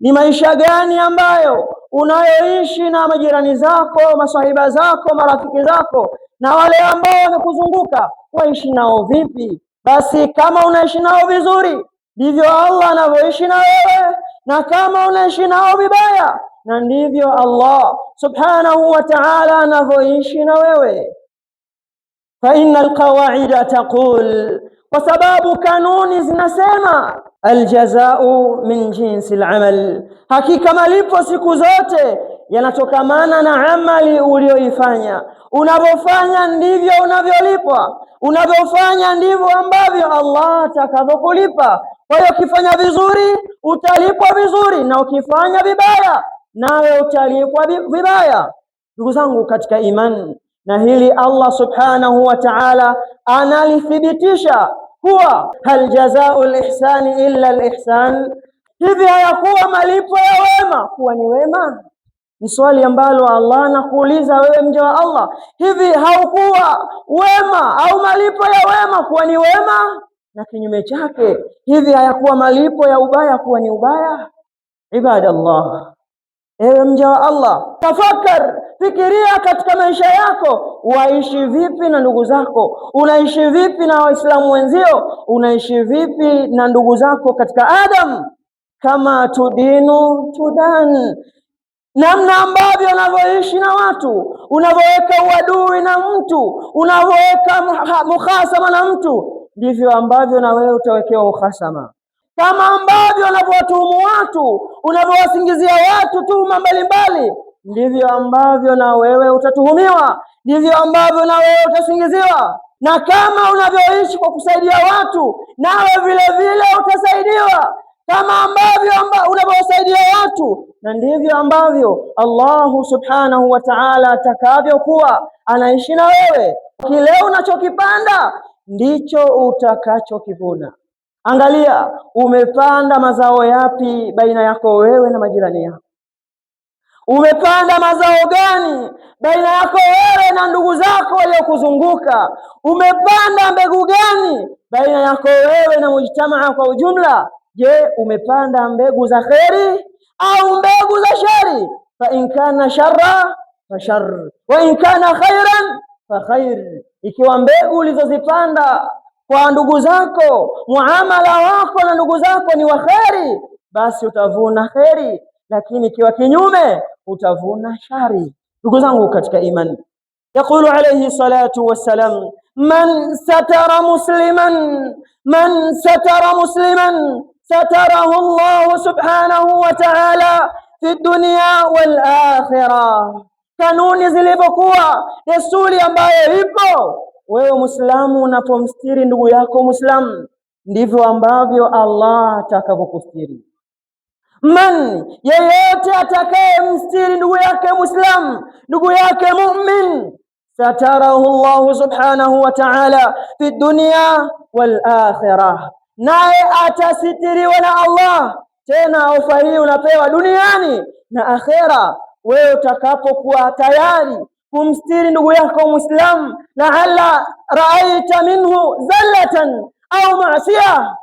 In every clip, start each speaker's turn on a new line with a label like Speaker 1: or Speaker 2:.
Speaker 1: Ni maisha gani ambayo unayoishi na majirani zako, masahiba zako, marafiki zako na wale ambao wamekuzunguka, waishi nao vipi? Basi kama unaishi nao vizuri, ndivyo Allah anavyoishi na wewe, na kama unaishi nao vibaya, na ndivyo Allah subhanahu wa ta'ala anavyoishi na wewe. Fa inna alqawaida taqul, kwa sababu kanuni zinasema aljazau min jinsi alamal, hakika malipo siku zote yanatokamana na amali uliyoifanya. Unavyofanya ndivyo unavyolipwa, unavyofanya ndivyo ambavyo Allah atakavyokulipa. Kwa hiyo ukifanya vizuri utalipwa vizuri, na ukifanya vibaya nawe utalipwa vibaya. Ndugu zangu katika imani, na hili Allah subhanahu wa ta'ala analithibitisha kuwa hal jazau lihsani illa lihsan, hivi hayakuwa malipo ya wema kuwa ni wema? Ni swali ambalo Allah anakuuliza wewe mja wa Allah, hivi haukuwa wema au malipo ya wema kuwa ni wema? Na kinyume chake, hivi hayakuwa malipo ya ubaya kuwa ni ubaya? Ibadallah, ewe mja wa Allah, tafakar, fikiria katika maisha yako, waishi vipi na ndugu zako, unaishi vipi na Waislamu wenzio, unaishi vipi na ndugu zako katika Adam. Kama tudinu tudan, namna ambavyo unavyoishi na watu, unavyoweka uadui na mtu, unavyoweka mukhasama na mtu, ndivyo ambavyo na wewe utawekewa uhasama. Kama ambavyo unavyowatuhumu watu, unavyowasingizia watu tuhuma mbalimbali, ndivyo ambavyo na wewe utatuhumiwa, ndivyo ambavyo na wewe utasingiziwa. Na kama unavyoishi kwa kusaidia watu, nawe vile vile utasaidiwa. Kama ambavyo unavyowasaidia watu, na ndivyo ambavyo Allahu subhanahu wa ta'ala atakavyokuwa anaishi na wewe. Kile unachokipanda ndicho utakachokivuna. Angalia, umepanda mazao yapi baina yako wewe na majirani yako? Umepanda mazao gani baina yako wewe na ndugu zako waliokuzunguka? Umepanda mbegu gani baina yako wewe na mujtamaa kwa ujumla? Je, umepanda mbegu za kheri au mbegu za shari? Fa in kana sharra fa shar wa in kana khairan fa khair. Ikiwa mbegu ulizozipanda kwa ndugu zako, muamala wako na ndugu zako ni wa kheri, basi utavuna kheri, lakini ikiwa kinyume utavuna shari. Ndugu zangu katika imani, yaqulu alayhi salatu wassalam, man satara musliman, man satara musliman satarahu Allahu subhanahu wa ta'ala fi dunya wal akhirah. Kanuni zilivyokuwa, desturi ambayo ipo, wewe Muislamu unapomstiri ndugu yako Muislamu, ndivyo ambavyo Allah atakavyokustiri. Man, yeyote atakaye mstiri ndugu yake Muislamu, ndugu yake mumin, satarahu Allahu subhanahu wa ta'ala fi dunya wal akhirah, naye atasitiriwa na Allah. Tena ofa hii unapewa duniani na akhera. Wewe utakapokuwa tayari kumstiri ndugu yako Muislamu, laala raaita minhu zallatan au maasiya,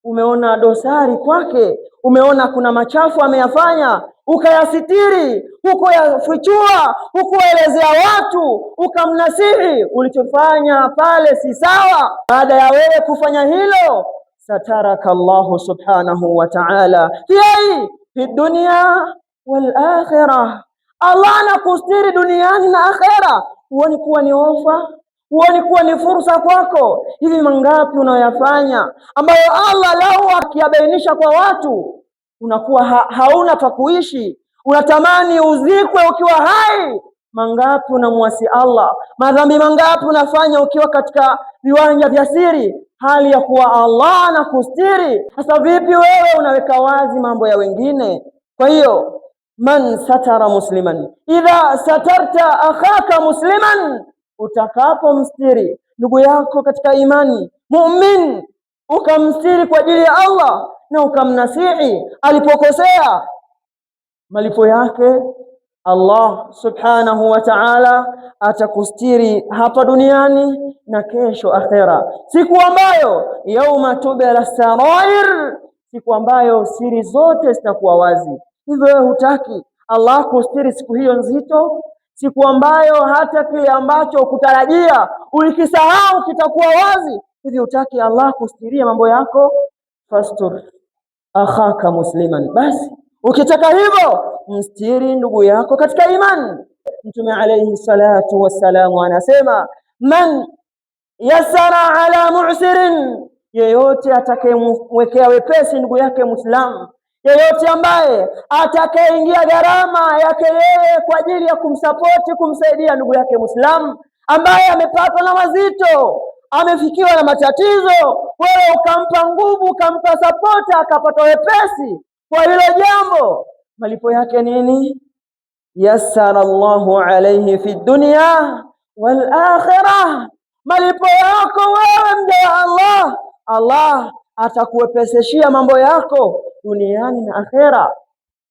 Speaker 1: umeona dosari kwake, umeona kuna machafu ameyafanya, ukayasitiri, hukuyafichua, hukuelezea watu, ukamnasihi ulichofanya pale si sawa. Baada ya wewe kufanya hilo, sataraka Allahu subhanahu wa ta'ala fi ai fi dunya wal akhirah. Allah anakustiri duniani na akhera. Huoni kuwa ni ofa? Huoni kuwa ni fursa kwako? Hivi mangapi unayoyafanya ambayo Allah lau akiyabainisha kwa watu unakuwa hauna pa kuishi, unatamani uzikwe ukiwa hai. Mangapi unamwasi Allah? Madhambi mangapi unafanya ukiwa katika viwanja vya siri, hali ya kuwa Allah anakustiri. Sasa vipi wewe unaweka wazi mambo ya wengine? Kwa hiyo man satara musliman, idha satarta akhaka musliman, utakapomstiri ndugu yako katika imani mumin, ukamstiri kwa ajili ya Allah na ukamnasihi alipokosea, malipo yake Allah subhanahu wa ta'ala atakustiri hapa duniani na kesho akhera, siku ambayo yauma tubla sarair, siku ambayo siri zote zitakuwa wazi. Hivyo wewe hutaki Allah kustiri siku hiyo nzito, siku ambayo hata kile ambacho kutarajia ulikisahau kitakuwa wazi. Hivi hutaki Allah kustiria mambo yako? Fastur akhaka musliman, basi ukitaka hivyo mstiri ndugu yako katika imani. Mtume alayhi salatu wassalamu anasema man yasara ala mu'sirin, yeyote atakayemwekea wepesi ndugu yake Muislamu, yeyote ambaye atakayeingia gharama yake yeye kwa ajili ya kumsapoti, kumsaidia ndugu yake Muislamu ambaye amepatwa na mazito, amefikiwa na matatizo, wewe ukampa nguvu, ukampa sapoti, akapata wepesi kwa hilo jambo, malipo yake nini? Yassara Allahu alayhi fi dunya wal akhirah, malipo yako wewe mja wa Allah, Allah atakuwepeseshia mambo yako duniani na akhera.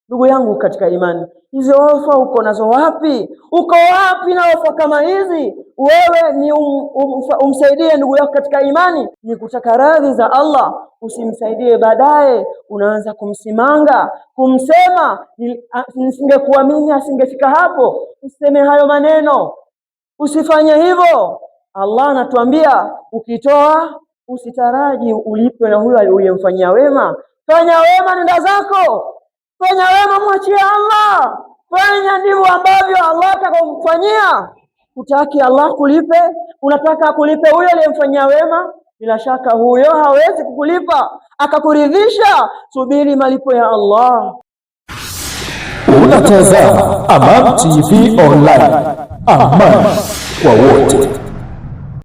Speaker 1: Ndugu yangu katika imani, hizo ofa uko nazo wapi? Uko wapi na ofa kama hizi? Wewe ni umsaidie ndugu yako katika imani, ni kutaka radhi za Allah. Usimsaidie baadaye unaanza kumsimanga, kumsema, nisingekuamini asingefika hapo. Usiseme hayo maneno, usifanye hivyo. Allah anatuambia ukitoa usitaraji ulipwe na huyo uliyemfanyia wema. Fanya wema, nenda zako. Fanya wema, mwachie Allah. Fanya ndivyo ambavyo Allah atakufanyia. Hutaki Allah kulipe, unataka akulipe huyo aliyemfanyia wema? Bila shaka huyo hawezi kukulipa akakuridhisha. Subiri malipo ya Allah.
Speaker 2: Unatazama Aman TV Online, amani kwa wote.